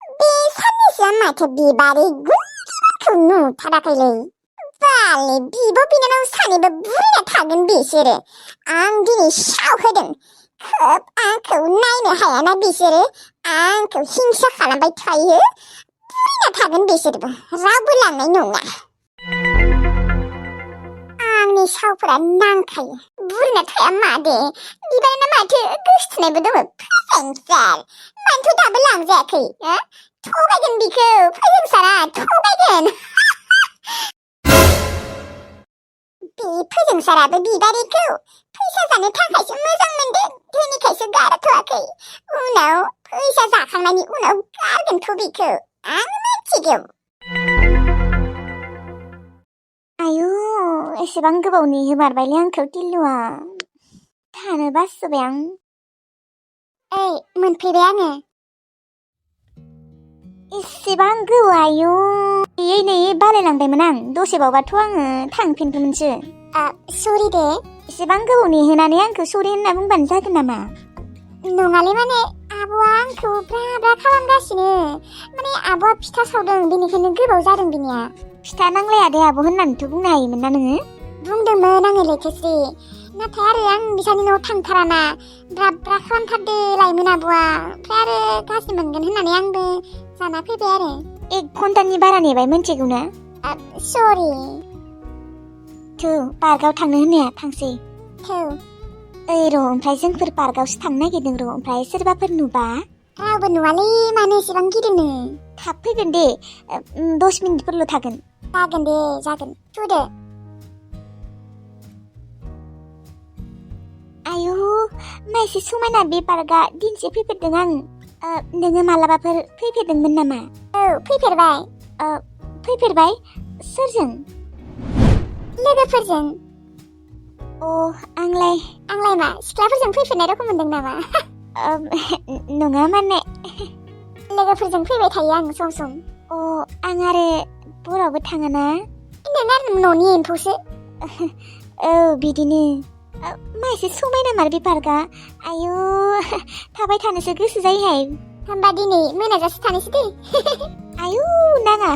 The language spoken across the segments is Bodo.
बे साननैसोआ माथो बिबारै गुनखौ नुथाराखैलै। बाले बिब' बिनानाव सानैबो बुरैना थागोन बिसोरो। आं दिनै साव होदों। खोब आंखौ नायनो हायाना बिसोरो। आंखौ हिंसा खालामबाय थायो। बुरैना थागोन बिसोरबो। रावबो लांनाय नङा। आंनि सावफोरा नांखायो। बुरैना थाया मादे। बिबाराना माथो गोसथोनायबो दङ। फोजोंसार। मानोथ' दाबो लांजायाखै? थगायगोन बिखौ। फोजोंसारा थगायगोन। बे फोजोंसाराबो बिबारिखौ फैसा जानो थाखायसो मोजां मोनदों। धोनिखायसो गारथ'वाखै। उनाव फैसा जाखांनायनि उनाव गारगोनथ' बिखौ। आं मिथिगौ। आयु एसेबां गोबाव नेहोमारबायलै आंखौ टिल्लुआ। थानो बासोबाय आं। ओइ मोनफैबाय आङो। एसेबां गोबाव आयु नै बालायलांबायमोन आं। दसेबावबाथ' आङो थांफिनगौमोनसो। सरि दे। एसेबां गोबाव नेहोनानै आंखौ सरि होनना बुंबानो जागोन नामा? नङालै माने आब'आ आंखौ ब्रा ब्रा खालामगासिनो। माने आब'आ फिथा सावदों बेनिखायनो गोबाव जादों बिनिया। फिथा नांलाया दे आब' होननानैथ' बुंनो हायोमोन ना नोङो? बुंदोंमोन आङो लेथोस्रि। नाथाय आरो आं बिसानि न'आव थांथाराना। ब्रा ब्रा खालामथारदो लायमोन आब'आ। ओमफ्राय आरो गाज्रि मोनगोन होननानै आंबो जाना फैबाय आरो। 1 घन्टानि बारा नेबाय मिथिगौ ना? सरि। थौ पार्कआव थांनो होननाया थांसै। थौ। ओइ र' ओमफ्राय जोंफोर पार्कआवसो थांनो नागिरदों र'। ओमफ्राय सोरबाफोर नुबा? रावबो नुवालै मानो एसेबां गिदोंनो। थाब फैगोन दे। 10 मिनिटफोरल' थागोन। जागोन दे जागोन। थुदो। आयु मायसे समायना बे पार्कआ। दिनसे फैफेरदों आं। नोङो मालाबाफोर फैफेरदोंमोन नामा? औ फैफेरबाय। फैफेरबाय? सोरजों? लोगोफोरजों। आंलाय मा सिख्लाफोरजों फैफेरनाय रखम मोनदों नामा? नङा माने। लोगोफोरजों फैबाय थायो आं सम सम। आं आरो बरावबो थाङाना। नों आरो न'नि एम्फौसो। औ बिदिनो। मायसे समायना मार बे पार्कआ। आयु थाबाय थानोसो गोसो जायोहाय। होमबा दिनै मोनाजासे थानोसै दे। आयु नाङा।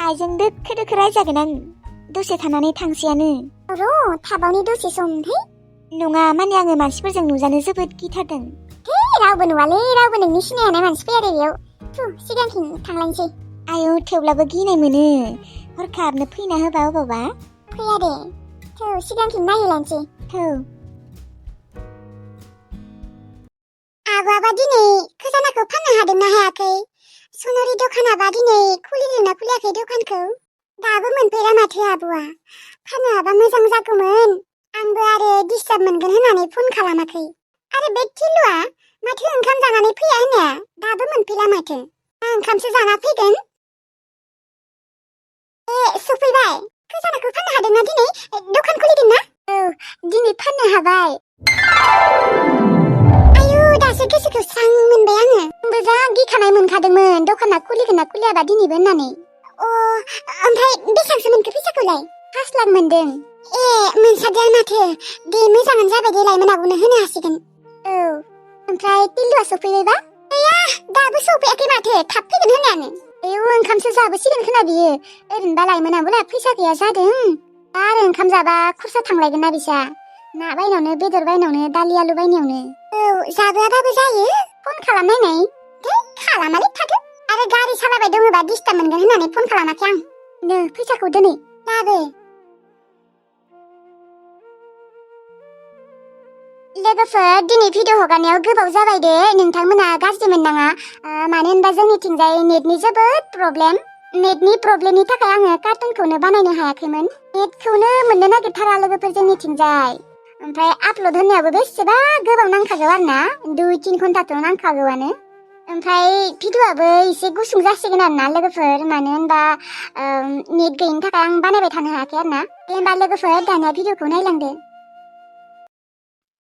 आइजों दोखो दोखो रायजागोन आं। दसे थानानै थांसैयानो। र' थाबावनि दसे सम। नङा माने आङो मानसिफोरजों नुजानो जोबोद गिथारदों। रावबो नुवालै। रावबो नोंनि सिनायनाय मानसि फैया आरो बेयाव। सिगांथिं थांलायनोसै। आयु थेवब्लाबो गिनाय मोनो। हरखाबनो फैना होबा अबावबा। फैया दे। सिगांथिं नायहैलायनोसै। आब'आबा दिनै खजानाखौ फाननो हादोंना हायाखै? सनारि दखानाबा दिनै खुलिदोंना खुलियाखै दखानखौ? दाबो मोनफैरा माथो आब'आ। फाननो हाबा मोजां जागौमोन। आंबो आरो डिस्टार्ब मोनगोन होननानै फन खालामाखै। आरो बे टिल्लुआ माथो ओंखाम जानानै फैया होननाया दाबो मोनफैला माथो। ओंखामसो जाना फैगोन। सफैबाय। खजानाखौ फाननो हादोंना दिनै? दखान खुलिदोंना? औ दिनै फाननो हाबाय। आयु दासो गोसोखौ स्रां मोनबाय आङो। आंबो जा गिखानाय मोनखादोंमोन दखाना खुलिगोन ना खुलियाबा दिनैबो होननानै। ओमफ्राय बेसेबांसो मोनखो फैसाखौलाय? 5 लाख मोनदों। मोनसाबदों माथो। दे मोजाङानो जाबाय दे लायमोन आब'नो होनो हासिगोन। औ ओमफ्राय टिल्लुआ सफैबायबा? गैया दाबो सफैयाखै माथो। थाब फैगोन होननायानो। ओंखामसो जाबोसिगोन खोना बियो। ओरैनोबा लायमोन आब'ना फैसा गैया जादों। आरो ओंखाम जाबा खरसा थांलायगोन ना बिसा। ना बायनायावनो बेदर बायनायावनो दालि आलु बायनायावनो। जाबोआबाबो जायो। फन खालामनायनाय। खालामालै थाथो। आरो गारि सालायबाय दङबा डिस्टार्ब मोनगोन होननानै फन खालामाखै आं। फैसाखौ दोनै। दाबो। लोगोफोर दिनै भिडिअ हगारनायाव गोबाव जाबाय दे। नोंथांमोना गाज्रि मोननाङा। मानो होनबा जोंनिथिंजाय नेटनि जोबोद प्रब्लेम। नेटनि प्रब्लेमनि थाखाय आङो कार्टुनखौनो बानायनो हायाखैमोन। नेटखौनो मोननो नागिरथारा लोगोफोर जोंनिथिंजाय। ओमफ्राय आपल'ड होनायावबो बेसेबा गोबाव नांखागौ आरोना। 2-3 घन्टाथ' नांखागौआनो। ओमफ्राय भिडिअआबो एसे गुसुं जासिगोन आरोना लोगोफोर। मानो होनबा नेट गैयिनि थाखाय आं बानायबाय थानो हायाखै आरोना। दे होनबा लोगोफोर दानिया भिडिअखौ नायलांदो।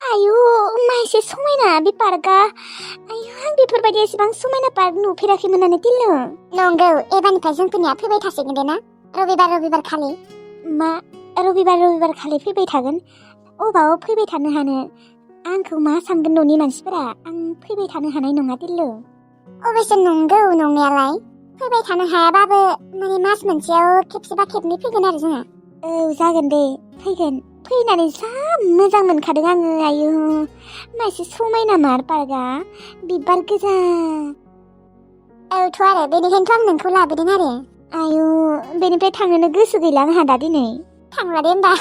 आयु मायसे समायना बे पार्कआ। आयु आं बेफोरबायदि एसेबां समायना पार्क नुफेराखैमोनानो टिल्लु। नंगौ एबारनिफ्राय जोंफोरनिया फैबाय थासिगोन दे ना। रबिबार खालि। मा रबिबार खालि फैबाय थागोन? अबाव फैबाय थानो हानो? आंखौ मा सानगोन न'नि मानसिफोरा? आं फैबाय थानो हानाय नङा टिल्लु। अबयस्से नंगौ नंनायालाय फैबाय थानो हायाबाबो माने मास मोनसेयाव खेबसेबा खेबनै फैगोन आरो जोंहा औ जागोन दे फैगोन फैनानै जा मोजां मोनखादों आङो आयु मासे समायना मार पार्कआ बिबार गोजा औथ' आरो बेनिखायनोथ' आं नोंखौ लाबोदों आरो आयु बेनिफ्राय थांनोनो गोसो गैला आंहा दा दिनै थांला दे होमबा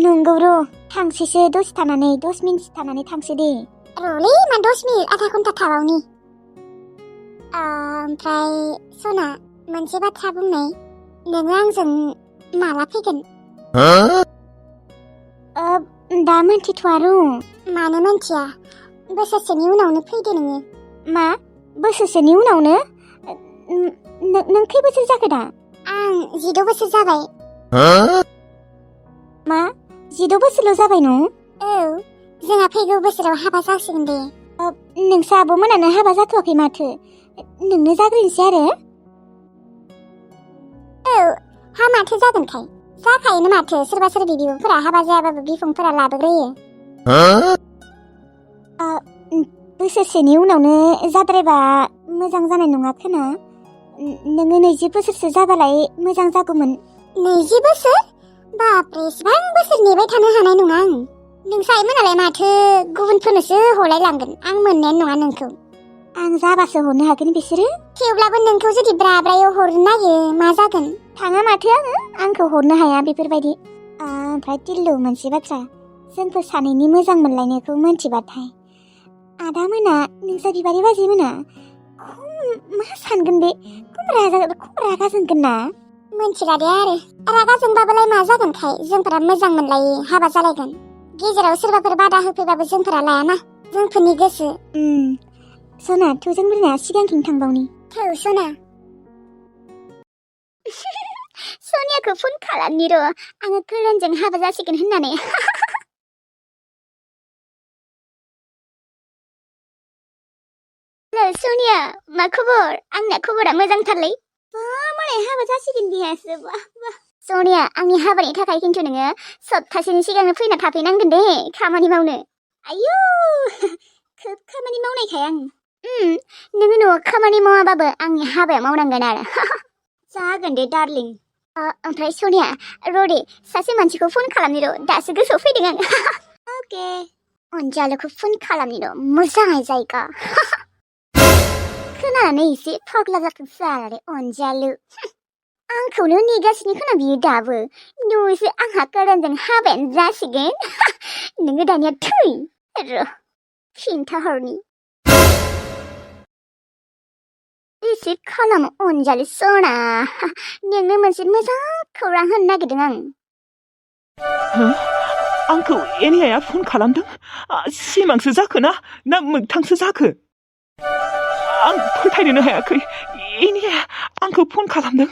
नंगौ र' थांसैसो दसे थानानै 10 मिनिट थानानै थांसै दे र'लै मा 10 मिनिट आधा घन्टा थाबावनि ओमफ्राय सना मोनसे बाथ्रा बुंनाय नोङो आंजों माला फैगोन दा मोनथिथ'आ र' मानो मोनथिया बोसोरसेनि उनावनो फैदो नोङो मा बोसोरसेनि उनावनो नों खै बोसोर जाखो दा आं 16 बोसोर जाबाय मा 16 बोसोरल' जाबाय न' औ जोंहा फैगौ बोसोराव हाबा जासिगोन दे नोंसा आब'मोनानो हाबा जाथ'वाखै माथो नोंनो जाग्रोनोसै आरो औ हा माथो जागोनखाय जाखायोनो माथो सोरबा सोरबि बिब'फोरा हाबा जायाबाबो बिफंफोरा लाबोग्रोयो बोसोरसेनि उनावनो जाद्रायबा मोजां जानाय नङा खोना नोङो 20 बोसोरसो जाबालाय मोजां जागौमोन 20 बोसोर बाप्रे इसिबां बोसोर नेबाय थानो हानाय नङा आं नोंसायमोनालाय माथो गुबुनफोरनोसो हरलायलांगोन आं मोननायानो नङा नोंखौ आं जाबासो हरनो हागोन बिसोरो थेवब्लाबो नोंखौ जुदि ब्राब्रायाव हरनो नागिरो मा जागोन थाङा माथो आंखौ हरनो हाया बेफोरबायदि ओमफ्राय टिल्लु मोनसे बाथ्रा जोंफोर सानैनि मोजां मोनलायनायखौ मोनथिबाथाय आदा मोना नोंसा बिबारि बाजै मोना मा सानगोन बे खम रागा जोंगोन ना मोनथिला दे आरो रागा जोंबाबोलाय मा जागोनखाय जोंफोरा मोजां मोनलायो हाबा जालायगोन गेजेराव सोरबाफोर बादा होफैबाबो जोंफोरा लायाना जोंफोरनि गोसो सना थौजों बुरना सिगांथिं थांबावनि थौ सना सनियाखौ फन खालामनि र' आङो करणजों हाबा जासिगोन होननानै सनिया मा खबर आंना खबरा मोजांथारलै मालाय हाबा जासिगोन बिहासो सनिया आंनि हाबानि थाखाय खिन्थु नोङो सप्तासेनि सिगांनो फैना थाफैनांगोन दे खामानि मावनो आयु खोब खामानि मावनायखाय आं नोङो न'आव खामानि मावाबाबो आंनि हाबायाव मावनांगोन आरो जागोन दे डार्लिं ओमफ्राय सनिया र' दे सासे मानसिखौ फन खालामनि र' दासो गोसोआव फैदों आं अके अनजालुखौ फन खालामनि र' मोजाङै जायगा खोनानानै एसे फाग्ला जाथों जालाले अनजालु आंखौनो नेगासिनो खोना बियो दाबो न'सो आंहा करणजों हाबायानो जासिगोन नोङो दानिया थै र' खिन्थाहरनि रिसिभ खालामो अनजालु सना नोंनो मोनसे मोजां खौरां होनो नागिरदों आं आंखौ एनियाया फन खालामदों सिमांसो जाखो ना मोगथांसो जाखो आं फोथायनोनो हायाखै एनियाया आंखौ फन खालामदों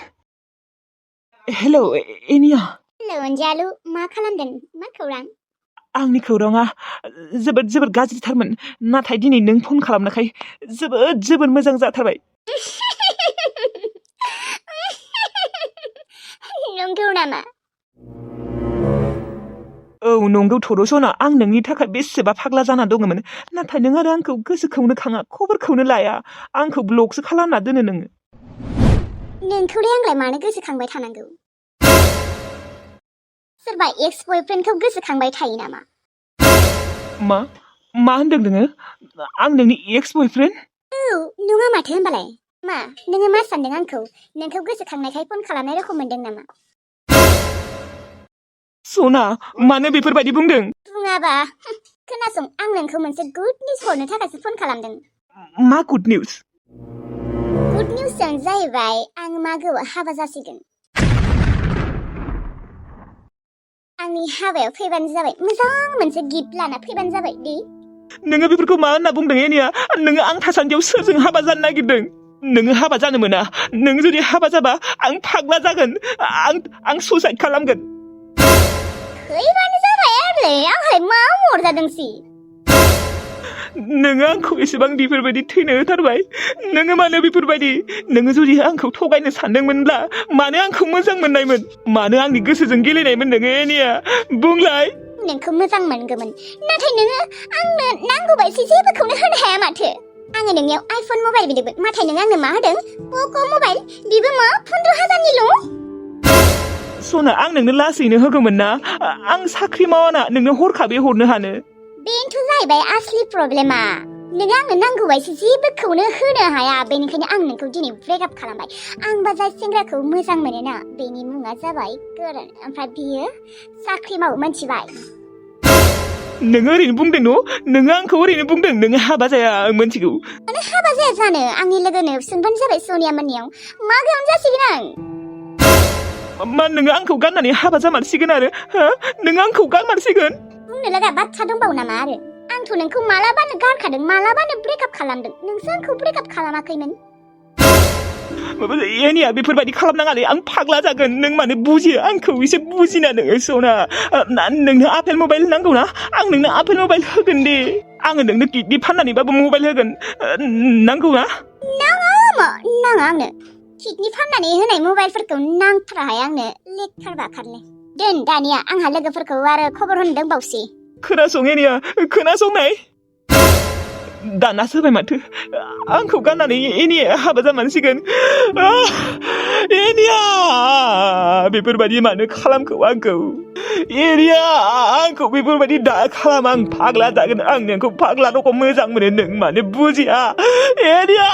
हेलौ एनिया हेलौ अनजालु मा खालामदों मा खौरां आंनि खौराङा जोबोद गाज्रिथारमोन नाथाय दिनै नों फन खालामनायखाय जोबोद मोजां जाथारबाय नंगौ नामा औ नंगौ थर' सना आं नोंनि थाखाय बेसेबा फाग्ला जाना दङमोन नाथाय नों आरो आंखौ गोसोखौनो खाङा खबरखौनो लाया आंखौ ब्लकसो खालामना दोनो नोङो नोंखौलाय आंलाय मानो गोसोखांबाय थानांगौ सोरबा एक्स बयफ्रेन्डखौ गोसोखांबाय थायो नामा मा होनदों नोङो आं नोंनि एक्स बयफ्रेन्ड औ नङा माथो होनबालाय मा नोङो मा सानदों आंखौ नोंखौ गोसोखांनायखाय फन खालामनाय रखम मोनदों नामा सना मानो बेफोरबायदि बुंदों बुङाबा खोनासं आं नोंखौ मोनसे गुड निउस हरनो थाखायसो फन खालामदों मा गुड निउस जाहैबाय आं मागोआव हाबा जासिगोन आंनि हाबायाव फैबानो जाबाय मोजां मोनसे गिफ्ट लाना फैबानो जाबाय दे नोङो बेफोरखौ मा होनना बुंदों एनिया नोङो आं थासान्दियाव सोरजों हाबा जानो नागिरदों नोङो हाबा जानो मोना नों जुदि हाबा जाबा आं फाग्ला जागोन आं सुसाइड खालामगोन फैबानो जाबाय आरो आंहाय मा मरजादोंसि नोङो आंखौ एसेबां बेफोरबायदि थैनो होथारबाय नोङो मानो बेफोरबायदि नोङो जुदि आंखौ थगायनो सानदोंमोनब्ला मानो आंखौ मोजां मोननायमोन मानो आंनि गोसोजों गेलेनायमोन नोङो एनिया बुंलाय नोंखौ मोजां मोनगौमोन नाथाय नोङो आंनो नांगौ बायदि जेबोखौनो होनो हाया माथो आङो नोंनियाव आइफन मबाइल बिदोंमोन नाथाय नों आंनो मा होदों पक' मबाइल बेबो मा 15,000निल'। सना आं नोंनो लासैनो होगौमोन ना आं साख्रि मावाना नोंनो हरखाबै हरनो हानो। बेनोथ' जाहैबाय आसलि प्रब्लेमा नों आंनो नांगौ बायदि जेबोखौनो होनो हाया बेनिखायनो आं नोंखौ दिनै ब्रेकआप खालामबाय। आंबा जाय सेंग्राखौ मोजां मोनोना बेनि मुङा जाबाय करण ओमफ्राय बियो साख्रि मावो मोनथिबाय। नोङो ओरैनो बुंदों नोङो आंखौ ओरैनो बुंदों नोङो हाबा जाया आं मिथिगौ। मानो हाबा जाया जानो आंनि लोगोनो सोंबानो जाबाय सनिया मोननियाव मागोआवनो जासिगोन आं। मा नोङो आंखौ गाननानै हाबा जामारसिगोन आरो हो नोङो आंखौ गारमारसिगोन? बुंनो लागा बाथ्रा दंबावो नामा आरो आंथ' नोंखौ मालाबानो गारखादों मालाबानो ब्रेकआप खालामदों नोंसो आंखौ ब्रेकआप खालामाखैमोन। एनिया बेफोरबायदि खालामनाङालै आं फाग्ला जागोन नों मानो बुजियो आंखौ एसे बुजिना नोङो सना नोंनो आपेल मबाइल नांगौ ना आं नोंनो आपेल मबाइल होगोन दे आङो नोंनो किडनि फाननानैबाबो मबाइल होगोन नांगौ ना? नाङा आंनो किडनि फाननानै होनाय मबाइलफोरखौ नांथाराहाय आंनो लेथार बाखारलै। दोन दानिया आंहा लोगोफोरखौ आरो खबर होनो दंबावसै। खोनासं एनिया खोनासंनाय दानासो होबाय माथो आंखौ गाननानै एनिया हाबा जामारसिगोन। एनिया बेफोरबायदि मानो खालामखो आंखौ एनिया आंखौ बेफोरबायदि दा खालाम आं फाग्ला जागोन आं नोंखौ फाग्ला रखम मोजां मोनो नों मानो बुजिया एनिया